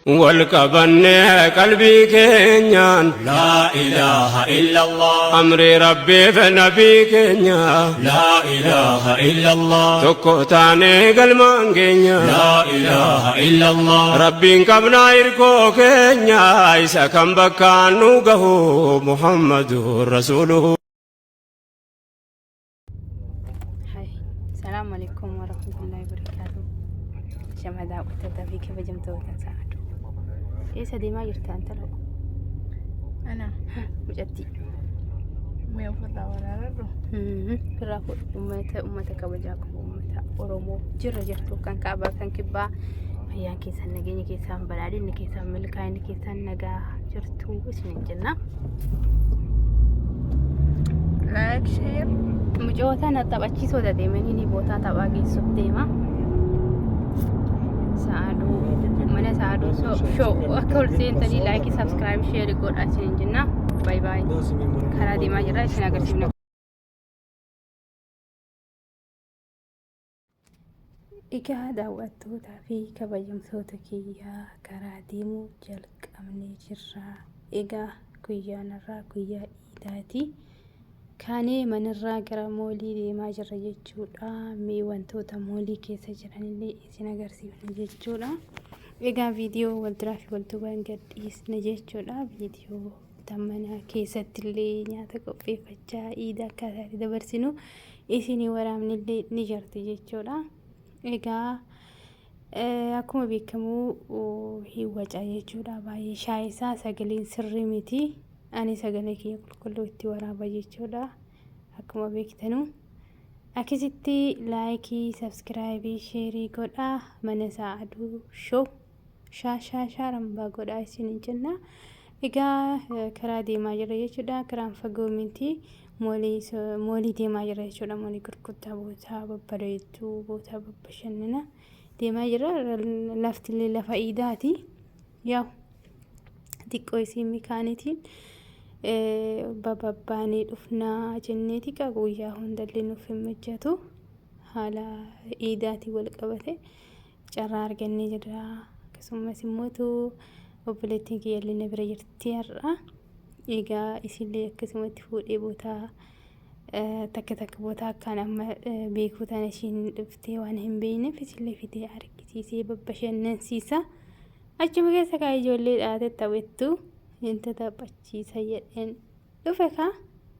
Wal qabannee qalbii keenyaan. Laa ilaaha illallah. Amrii Rabbiif nabii keenya. Laa ilaaha illallah. Tokko taanee galmaan keenya. Laa ilaaha illallah. Rabbiin qabnaa hirkoo keenya isa kan bakkaan nu gahu Muhammadu Rasuuluhu. Hai. Salaamu alaikum warahmatullahi wabarakatuh. Shama daawwattoota fi kabajamtoota sa'aadu. Eessa deemaa jirta intala? Ana Mucattii. mee ofirraa waraararru. Firraa fuudhu uummata uummata kabajaa qabu uummata Oromoo jirra jirtu kan kaabaa kan kibbaa fayyaan keessan nageenya keessan badhaadhinni keessan milkaa'inni keessan nagaa jirtu isiniin jenna. Like, share. Mucoo tana taphachiisota deemanii ni bootaa taphaa geessuuf deema. Sa'aaduu mana sa'aaduu show akka ol seentanii laayikii sabskiraayib sheerii godhaa isiniin jenna. Baay baay. Karaa deemaa jirra isin agarsiifna. Egaa daawwattootaa fi kabajamtoota kiyyaa karaa deemuu jalqabnee jirra. Egaa guyyaan har'aa guyyaa iidaati. Kaanee manarraa gara moolii deemaa jirra jechuudha. Mee wantoota moolii keessa jiranillee isin agarsiifna jechuudha. Egaa viidiyoo wal duraa fi wal duubaan gad dhiisna jechuudha. Viidiyoo tan mana keessattillee nyaata qopheeffachaa iida akkaataa itti dabarsinu isinii waraabnillee ni jirti jechuudha. Egaa akkuma beekamu hin waca jechuudha. Baay'ee shaayii isaa sagaleen sirrii miti. Ani sagalee kiyya qulqulluu itti waraaba jechuudha. Akkuma beektanu. Akkasitti laayikii, sabskiraayibii, sheerii godhaa mana isaa aduu show. Shaa shaa shaa rambaa godhaa isiniin jenna. Egaa karaa deemaa jirra jechuudha. Karaan fagoo miti. Moolii deemaa jirra jechuudha. Moolii gurguddaa bootaa babbareedduu bootaa babbashannana deemaa jirra. Laftillee lafa iidaati. Yaa'u xiqqoo isiin mikaanitiin bababbaanee dhufnaa jenneeti qa guyyaa hundallee nuuf hin mijatu. Haala iidaatiin wal qabate. Carraa argannee jirra. Akkasumas immoo obboleettiin kiyya illee na bira jirti har'a. Egaa isillee akkasumatti fuudhee bootaa takka takka bootaa akkaan amma beekuu tana ishiin dhuftee waan hin beekneef isillee fidee argisiisee babbashannansiisa. Achuma keessa kaa ijoollee dhaate taphattu inta taphachiisa jedheen dhufe kaa.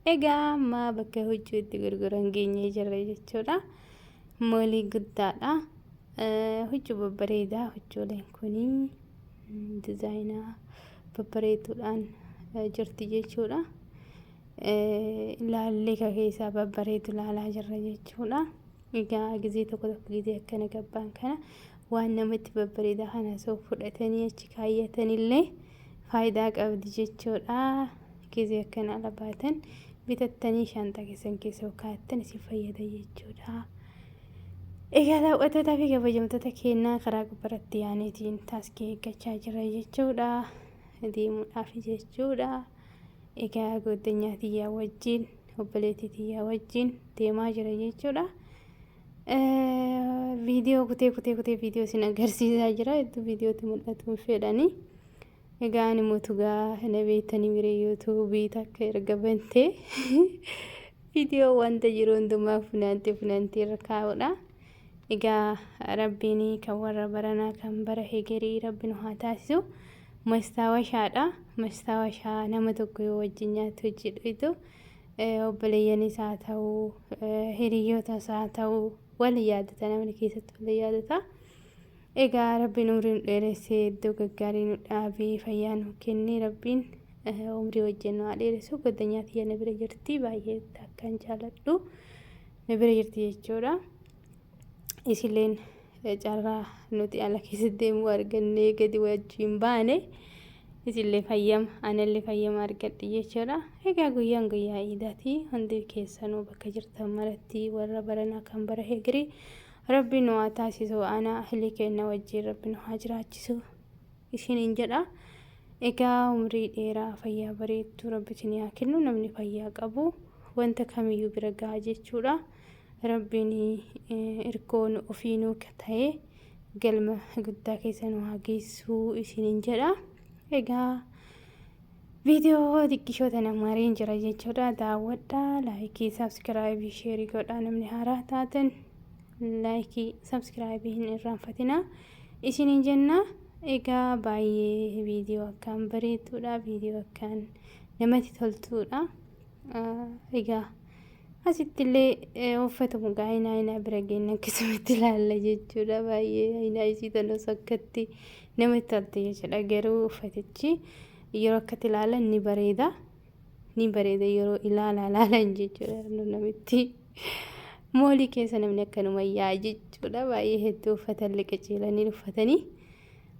Egaa amma bakka huccuu itti gurguran geenyee jirra jechuudha. Moolii guddaadha. Huccuu babbareedaa huccuuleen kuni dizaayinaa babbareeduudhaan jirti jechuudha. Laallee ka keessaa babbareedu laalaa jirra jechuudha. Egaa gizee tokko tokko gizee akkana gabbaan kana waan namatti babbareedaa kana osoo fudhatanii achi kaayyatanillee faayidaa qabdi jechuudha. Gizee akkana ala baatan bitattanii shaanxaa keessan keessa kaa'attan isin fayyada jechuudha. Egaa daawwattootaa fi kabajamtoota keenyaa karaa gubbaratti yaaneetiin taaskii eeggachaa jira jechuudha. Deemuudhaaf jechuudha. Egaa goddanyaa tiyyaa wajjin obboleettii tiyyaa wajjin deemaa jira jechuudha. Viidiyoo kutee kutee kutee viidiyoo isin agarsiisaa jira. Hedduu viidiyootti mul'atu hin fedhani. Egaa ani motugaa na beektanii miree yuutuubii takka erga bantee viidiyoo wanta jiru hundumaa funaantee funaantee irra kaa'uudha. Egaa rabbiin kan warra baranaa kan bara hegerii rabbi nu haa taasisu. Mastaawashaadha. Mastaawashaa nama tokko yoo wajjin nyaatu hojii dhuytu obboleeyyanis haa ta'u hiriyootas haa ta'u wal yaadata namni keessatti wal yaadata. Egaa rabbiin umrii nu dheeressee iddoo gaggaarii nu dhaabee fayyaa nu kennee rabbiin umrii wajjin nu haa dheeressu. Goddanyaa tiyya na bira jirti baay'ee akkan jaaladhu na bira jirti jechuudha. Isilleen carraa nuti ala keessa deemuu argannee gadi wajjin baane isillee fayyama anallee fayyama argadhe jechuudha. Egaa guyyaan guyyaa iidaati hundi keessanuu bakka jirtan maratti warra baranaa kan bara hegirii Rabbi nu haa taasisu ana ahlii keenna wajjiin rabbi nu haa jiraachisu isiniin jedha. Egaa umrii dheeraa fayyaa bareedduu rabbi isinii haa kennu namni fayyaa qabu wanta kamiyyuu bira gaha jechuudha. Rabbiin irkoo nu ofii nuu ta'e Galma guddaa keessa nu haa geessu isiniin jedha. Egaa viidiyoo xiqqishoo tana mareen jira jechuudha. Daawwadhaa, laayikii, saabskiraayibii, sheerii godhaa. Namni haaraa taatan laayikii, saabskiraayibii hin irraanfatinaa isiniin jenna. Egaa baay'ee viidiyoo akkaan bareedduudha. Viidiyoo akkaan namatti toltuudha. Egaa asitti illee uffata mugaa aynaa aynaa bira geenye akkasumatti ilaalla jechuudha. Baay'ee aynaa isii tolus akkatti namatti tolte jechuudha. Garuu uffatichi yeroo akkatti ilaalan ni bareeda. Ni bareeda yeroo ilaala ilaalan jechuudha. Namitti moolii keessa namni akkanuma yaa'a jechuudha. Baay'ee hedduu uffata illee qaceelanii uffatanii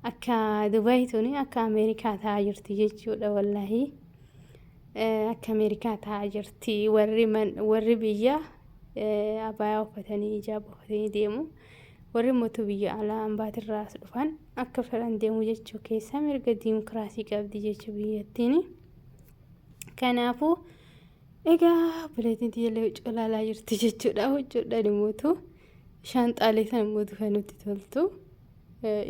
akka Dubaay tuni akka Ameerikaa ta'aa jirti jechuudha wallaahi. Akka Ameerikaa ta'aa jirti. Warri warri biyya abaayaa uffatanii ijaaba uffatanii deemu. Warri mootu biyya alaa ambaatirraa as dhufan akka fedhan deemu jechuu keessa mirga diimokiraasii qabdi jechuu biyyattiin. Kanaafuu egaa obboleettiin tiyyallee huccuu ilaalaa jirti jechuudha. Huccuudhaan immoo shaanxaalee sana immoo kan nutti toltu.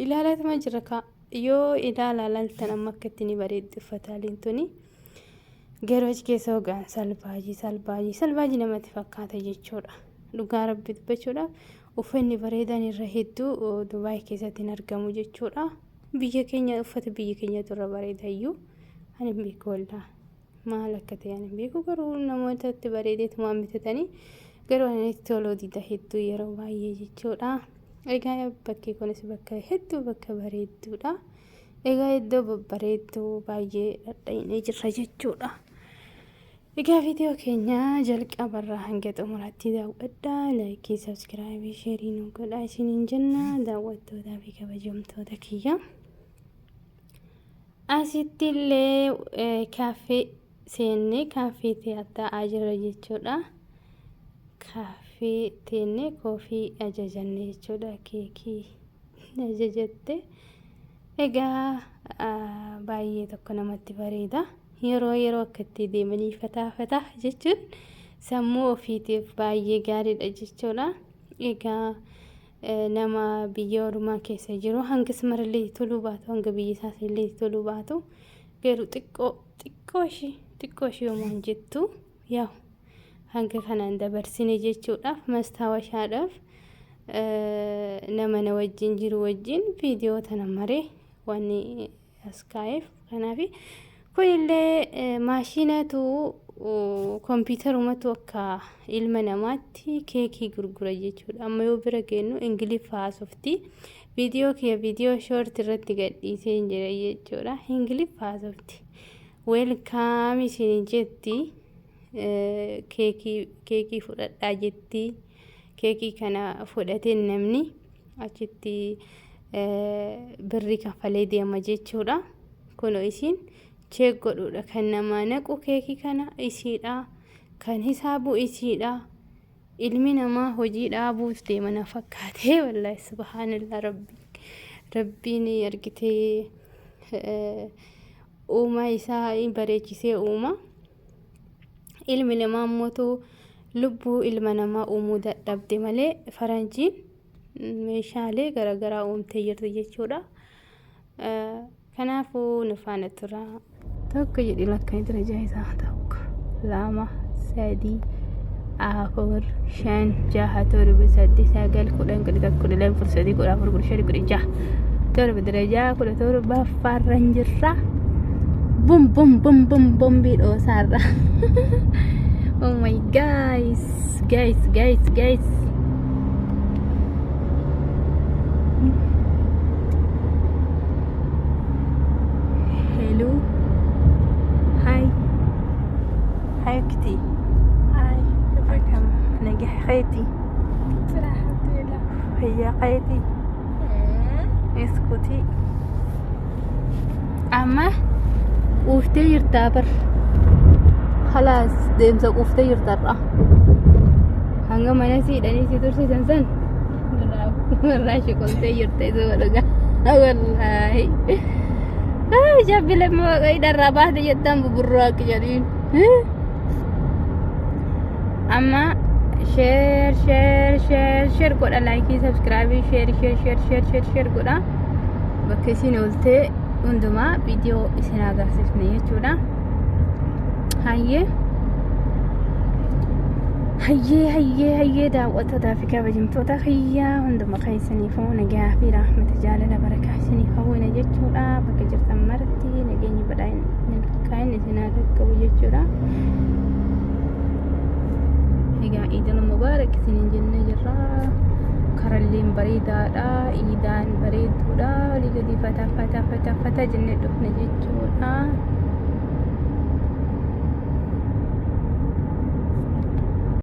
Ilaalaatuma jira kaa. Yoo ilaalaa laaltan amma akka itti ni bareeddi uffataaleen tuni. Garuu achi keessa hogaan salbaajii salbaajii salbaajii namatti fakkaata jechuudha. Dhugaa rabbi dubbachuudhaaf uffanni bareedaan irra hedduu Dubaay keessatti hin argamu jechuudha. Biyya keenya uffata biyya keenyatu irra bareeda iyyuu ani hin beeku wallaa. Maal akka ta'e ani hin beeku garuu namootatti bareedeetumaan bitatanii garuu ani itti toluu dida hedduu yeroo baay'ee jechuudha. Egaa bakki kunis bakka hedduu bakka bareedduudha. Egaa iddoo babbareedduu baay'ee dhadha'inee jirra jechuudha. Egaa viidiyoo keenya jalqabarraa hanga xumuraatti daawwadhaa. Laayikii, sabskiraayibii, sheerii nu godhaa isiniin jenna daawwattootaa fi kabajamtoota kiyya. Asitti illee kaaffee seennee kaaffee taa'aa jirra jechuudha. Kaaffee teennee koofii ajajanne jechuudha. Keekii ajajatte. Egaa baay'ee tokko namatti bareeda. Yeroo yeroo akkatti deemanii fataa fataa jechuun sammuu ofiitiif baay'ee gaariidha jechuudha. Egaa nama biyya ormaa keessa jiru hangas marallee toluu baatu hanga biyya isaas illee toluu baatu garuu xiqqoo xiqqoo ishii xiqqoo ishii homaan jettu yaa'u hanga kanaan dabarsine jechuudhaaf mastaawashaadhaaf nama na wajjin jiru wajjin viidiyoo tana maree wanni as kaa'eef kanaaf kunillee maashinatu kompiitarumatu akka ilma namaatti keekii gurgura jechuudha. Amma yoo bira geennu Ingiliffa haasofti. Viidiyoo kiyya viidiyoo shoort irratti gadhiisee hin jira jechuudha. Ingiliffa haasofti. Weelkaam isin jetti. Keekii fudhadhaa jetti. Keekii kana fudhatee namni achitti birrii kaffalee deema jechuudha. Kunoo isiin cheek godhuudha kan namaa naqu keekii kana isiidha. Kan hisaabu isiidha. Ilmi namaa hojii dhaabuuf deema na fakkaatee wallaahi subhaanallah rabbi rabbiin argitee uumaa isaa bareechisee uuma. Ilmi namaa immoo lubbuu ilma namaa uumuu dadhabde malee faranjiin meeshaalee garaagaraa uumtee jirti jechuudha. Kanaafuu nu faana tura. Tokko jedhi lakkaa'ee darajaa isaa tokko lama sadii afur shan jaha torba saddeet sagal 10 11 12 13 14 15 16 torba darajaa 17ffaarra hin jirra. Bum bum bum bum bombii dhoosaarra. Oh my guys guys guys guys. Hello. Hi. Hi أختي. Hi. Akkam nagaa keeti? Alhamdulillah. Fayyaa keeti? Iskutii. Amma quuftee jirtaa bar. Khalaas deemsa quuftee jirtarra. Hanga mana siidhanii si tursiisan san irraa shiqoltee jirta isa dhugaa. Wallaahi. Jabbi lama hidharraa baate jettaan buburraaqi jedhiin. Amma Share, share, share, share godha. Like, subscribe, share, share, share, share, share, share godha. Bakka isin ooltee hundumaa viidiyoo isin agarsiifne jechuudha. Hayyee. Hayyee, hayyee, hayyee, daawwattootaa fi kabajamtoota kiyyaa, hunduma keessaniifuu nagaa fi rahmata, jaalala, barakaa isiniif hawwina jechuudha. Bakka jirtan maratti nageenyi badhaadhina milkaa'inni isin haa qaqqabu jechuudha. Egaa Iidal Mubaarak isiniin jennee jirra. Karalleen bareedaadha. Iidaan bareedduudha. Olii gadi fataa fataa fataa fataa jennee dhufne jechuudha.